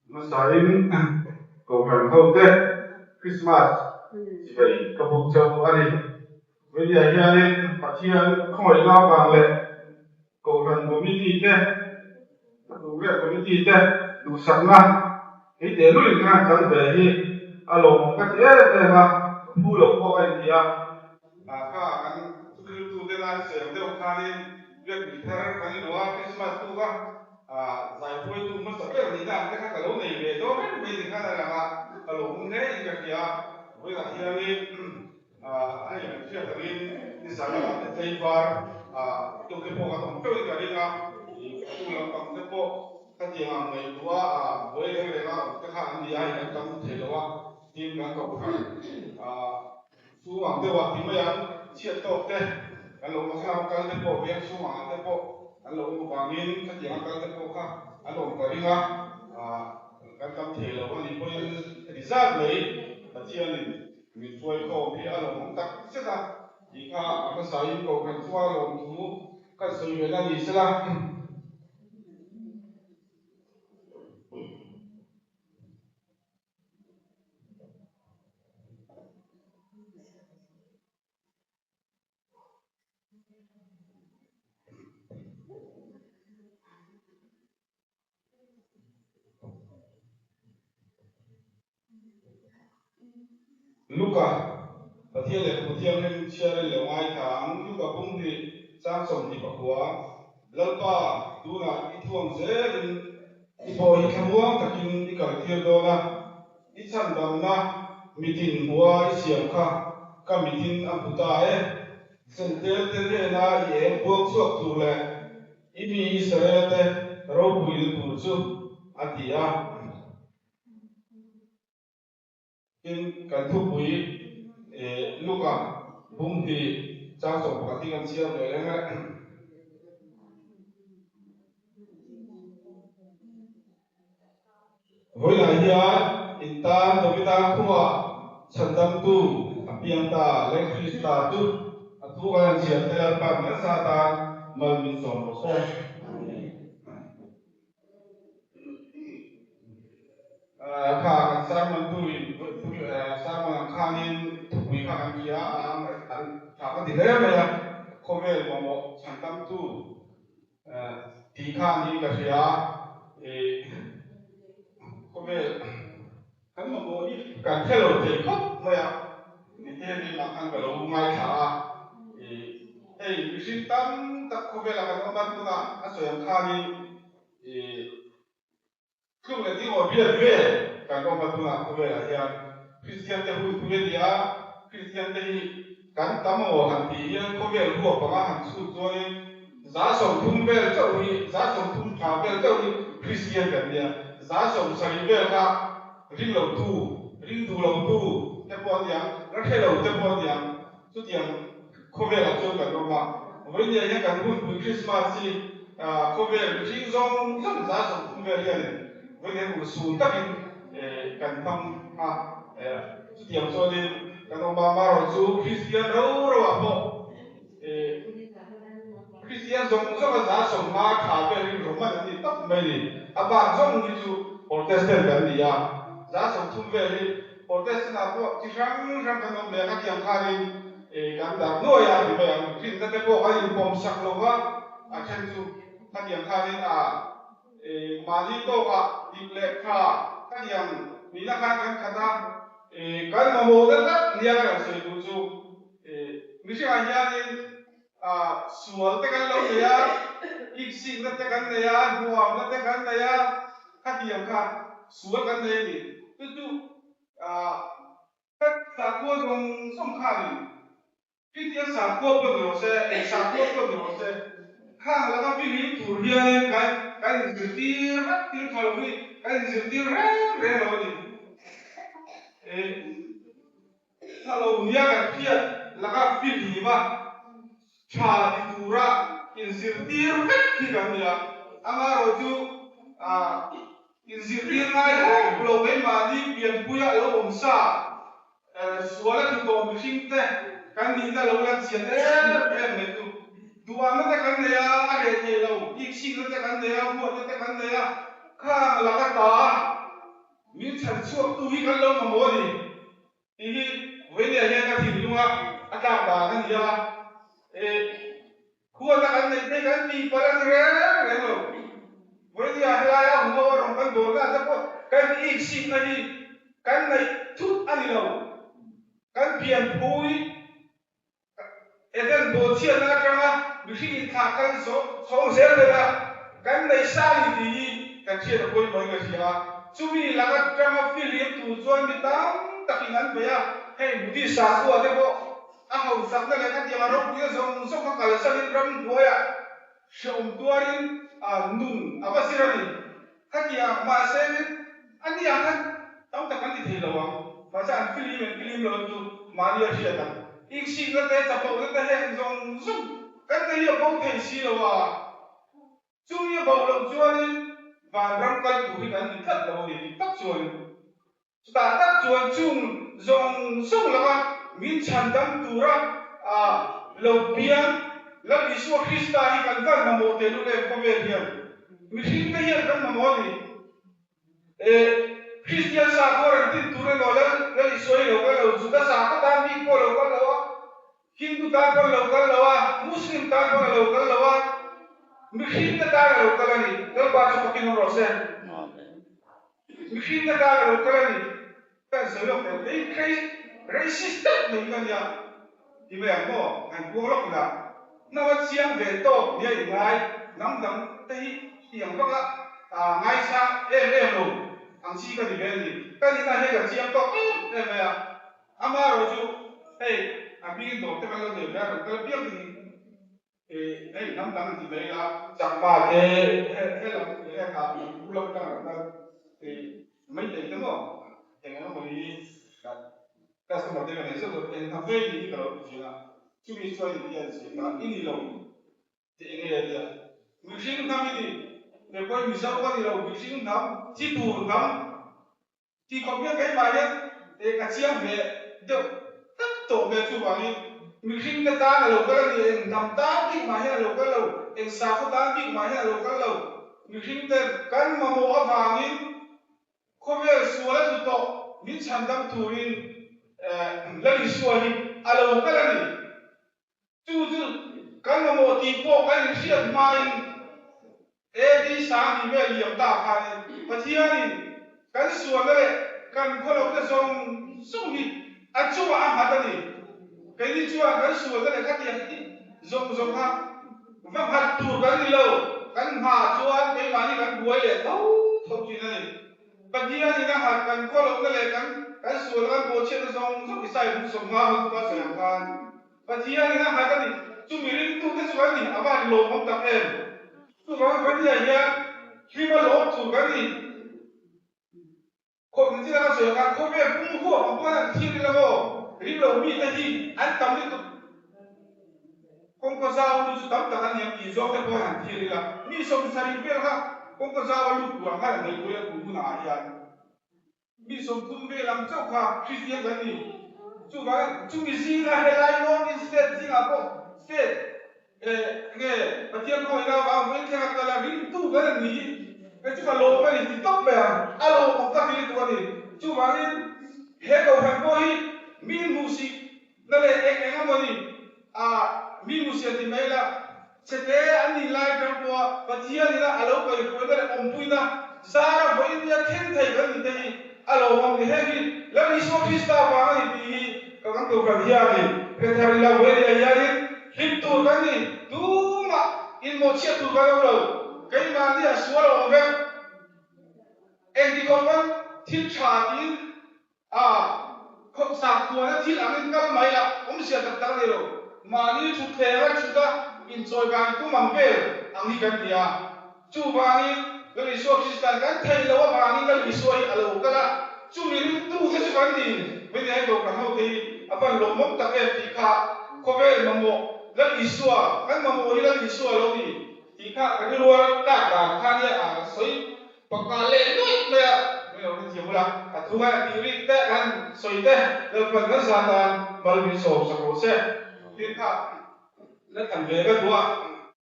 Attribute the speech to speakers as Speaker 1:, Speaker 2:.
Speaker 1: Hmasain Kohhran hote Krismas chibai ka buk chauh a ni. Vawiah hianin Pathian khawngaihna avang leh Kohhran Committee te, Ruhrel Committee te duhsakna kei tehlulin ka han chang ve hi a lawmawm ka ti em em a, ka phu lo pawh a inti a. Kha kan thuhriltute nan sawi ang deuh khanin biakni thar kan luh a, Krismas tuk a zai hruaitu hmasa ber nihna ang te kha ka lo nei ve dawn reng mai ni khan a lang a, ka lawmawm hle in ka hria. Vawiinah hianin hei kan hriat angin nizan lamah te tlaivar deuh te pawh kan awm teuhin ka ring a, fatu lampang te pawh khatiang ang ngaihtuah a buai reng reng a awm te kha an ni a, hei kan tam thei lo a, tin kan kohhran. Chhung ang deuh ah ti mai ang, chhiat tawk te kan lo awm a, thlalak kal te pawh veng chhung ang ah te pawh an lo awm avangin khatiang a kal te pawh kha an awm ka ring a, ah kan tam thei lo a nih pawhin heti zat mai Pathianin min hruai khawm hi a lawmawm tak zet a tih kha a hmasain Kohhran chunga lawmthu kan sawi ve na ni sela. Luka, Pathian Lehkhabu Thianghlim chhiarin lo ngaithla ang. Luka pumhnih chang 29, Lalpa, tunah i thuang zelin I pawh hi thlamuang takin i kaltir dawn a, i chhandamna mitin hmua i siam kha ka mitin a hmu ta e. Zentelte hnena i eng puang chhuak tur leh i mi Israelte ropuina tur chu, a ti a. Tin, kan thupui Luka bumhnih chang 11 hi kan chhiar ve leng e. Vawiinah hian in tan Davida khuaah chhandamtu a piang ta leh Krista chu a thu kan han chhiar te Lalpa'n nasa atan mal min sawm rawh se. Kha kan sermon tu in sermon ang khanin thupui kha kan hria a, an tha ka ti hle mai a, khawvel mamawh chhan tam tu tih kha niin ka hria i khawvel kan mamawh hi kan hre lo thei khawp mai a, ni te keimah khan ka lo ngaithla a, i hei mihring tam tak khawvela kan awm a tunah a sawi ang khanin i Tluk leh ding aw biak vel kan awm a tunah khawvelah hian Kristian te hun pui a ni a, Kristian te hi kan tam aw han tih hian khawvel huap anga han chhut chuanin 30% vel chauh hi 30% tha vel chauh hi Kristian kan nia, 70% vel kha ring lo tu, ring duh lo tu te pawh an ni ang, la hre lo te pawh an ni ang, chutiang khawvelah chuan kan awm a. Vawinia hian kan hunpui Krismas hi khawvel mihring zawng zawng 30% vel hianin vawiin hian urhsun takin kan hmang a, chutiang chuanin kan awm a. Amaherawhchu Kristian ro roah pawh Kristian zawng zawnga 50% tha vel hi Roman an ni tawp mai ni. A bak zawng hi chu Protestant kan ni a, 30% vel hi Protestant ah pawh chi hrang hrang kan awm leh a, khatiang khanin kan darh nuai a ti mai ang. Rinna te pawh kan inpawm sak lo va, a then chu khatiang khanin a mahni tawkah dik leh tha khatiang nihna khan kan khat a, kan mamawhna tlat nia ka rawn sawi duh chu. Mihringah hianin sual te kan lo nei a, iksikna te kan nei a, hnuamna te kan nei a, khatiang kha sual kan nei a ni. Chu chu sakhua zawng zawng khanin Kristian sakhua pawh ni rawh se, eng sakhua pawh ni rawh se, khang laka fihlim tur hianin kan kan inzirtir vek thil tha lo hi kan inzirtir reng reng lo a ni. Tha lo nia kan hriat laka fihlim a, tha ti tura inzirtir vek hi kan ni a. Amaherawhchu inzirtir ngai hauh lo keimahni pianpuia lo awm sa, sual a tlu tawh mihring te kan nihna lo lan chian em em mai chu. Duhahna te kan nei a, a reh thei lo, iksikna te kan nei a, huatna te kan nei a. Khang laka ta min chhan chhuaktu hi kan lo mamawh a ni tih hi vawinia hian ka thinlunga a tlak dan a ni a. E, khuana kan neih phei kan tih palh a ni reng reng lo. Vawinia helaia awm ho a rawn kan bawlna te pawh kan iksikna hi kan neih thut a ni lo. Kan pianpui Eden bawhchhiatna atanga mihring inthlah kal chhawng zel ber a, kan nei sa a ni tih hi kan hriat a pawimawhin ka hria a. Chumi lak atanga fihlim tur chuan mi tam takin an bei a, hei Buddhist sakhua te pawh a hausakna leh khatiang a ropuina zawng zawng kha kalsanin ramhnuaiah hrehawm tuarin nun a va zir a ni. Khatiang mahse a ni ang khan tam tak an ti thei lo ang. Mahse an filim an filim lo chu mahni a hriat ang. Ikhsikna te chaplohna te heng zawng zawng kan nei hi a bo thei si lo a. Chumi a bo loh chuanin vanram kal tur hi kan ni tlat lo a ni dik tak chuanin. Chutah tak chuan chung zawng zawng laka min chhandam tura lo piang Lal Isua Krista hi kan van mamawh tehlul em khawvel hian mihringte hian kan mamawh a ni. E, Kristian sakhua rawn tin tur emaw Lal Lal Isua hi lo kal lo, Juda sakhaw tan bik pawh a lo kal lo a, Hindu tan pawn a lo kal lo a, Muslim tan pawn a lo kal lo a, mihringte tan a lo kal a ni. Lalpa chu fakin awm rawh se. Mihring te tan a lo kal a ni. Ka en sawi lawk teh kei kei racist deuh mai hi ka nia ti mai ang maw? Han puang lawk ila hnam a chiang ve tawk nia i ngai hnam dang te hi tiang vak a ngaisang em em lo ang chi ka ni ve a ni. Ka nihna hian ka chiang tawk em em mai a, amaherawh chu hei a hmingin dawr te kan lo nei ve a, rawn kal piang te hi. Hei hnam dang an ti mai la. Chakma te he lam he kha Manipur lam atang an kal Meitei te maw eng emaw hi customer te ka nei zeuh zeuh eng hnam vei ni hi ka lo ti thin a chumi chuan in ti an zir kha i ni lo tih enge a nia mihring hnam i ni kei pawhin Mizo ka ni lo mihring hnam thi tur hnam Ti khawp hian keimah hian eh ka chiang ve deuh tlat tawh mai a, chuvangin mihring te tan a lo kal a ni, eng hnam tan bik mah hian a lo kal lo, eng sakhaw tan bik mah hian a lo kal lo, mihring ten kan mamawh avangin khawvel sual a tlu tawh min chhandam turin eh Lal Isua hi a lo kal a ni. Chu chu kan mamawh tih pawh kan inhriat hmain AD 10,000 vel liam ta khanin Pathianin kan sualna leh kan khawlohna zawng zawng hi a chungah a nghat a ni. Keini chuan kan sualna leh khatiang hi zawng zawng kha va nghat tur kan ni lo, kan nghah chuan keimahni kan buai leh tho tho thin a ni. Pathianin a nghat kan khawlohna leh kan kan sualna kan bawhchhiatna zawng zawng Isaiah bung 50 hmanthuma sawi ang khan Pathianin a nghat a ni. Chu mi ringtute chu kan ni, a va han lawmawm tak em! Chuvangin Pathian hian hlim a lawm tur kan ni. Khawp ni chin a ka sawi ang khan khawvel pum huap ang pawhin an thlir ila maw? Ring lo mite hi an tam lutuk. Kawngka zau lu chu tam tak an ni ang tih zawng te pawhin han thlir ila. Mi 70 vel kha kawngka zau a lut tur ang khan an ngaihtuah ila tun hunah hian. Mi 30 vel ang chauh kha Kristian kan ni. Chuvangin chumi zinga helai North East State zingah pawh state eh nge Pathian khawngaihna avang vawiin thlenga kal a ringtu kan an ni hi kei chu ka lawm a ni ti tawp mai ang. A lawmawm tak hi lutuk a ni. Chuvangin he kohhran pawh hi mi hmuhsih na leh eng eng emaw ni a mi hmuhsih an ti mai la Chete an nih lai atang pawha Pathianina a lo kaihruaina leh awmpuina zara vawiin nia thleng thei kan nih te hi a lawmawm ni. Heng hi Lal Isua Krista vang a ni tih hi ka kan kohhran hianin hre thar ila vawiin nia hianin hlim tur kan ni. Tumah inmawhchhiat tur kan awm lo. Keimahni a sual a awm vek. Engti khawp pawn thil tha tiin A, khawpsak khuana thil angin kal mai lah awmzia tak tak a ni lo. Mahni thutthleng a thut a, inchawi vang tum ang vel ang hi kan ni a. Chuvangin Lal Isua Krista'n kan theih loh avangin Lal Isua hi a lo kal a, chumi ringtute chu kan ni. Vawinei Kohhran hote hi a van lawmawm tak em tih kha khawvel mamawh Lal Isua, kan mamawh hi Lal Isua a lo ni tih kha kan i rual tlak dan kha nia a sawi Pakka leh nuaih mai a, min lo hrethiam ula, a thu ngai a tih rik te kan sawi te Lalpan kan zah tan mal min sawm sak rawh se. Tin kha la than ve ka duh a.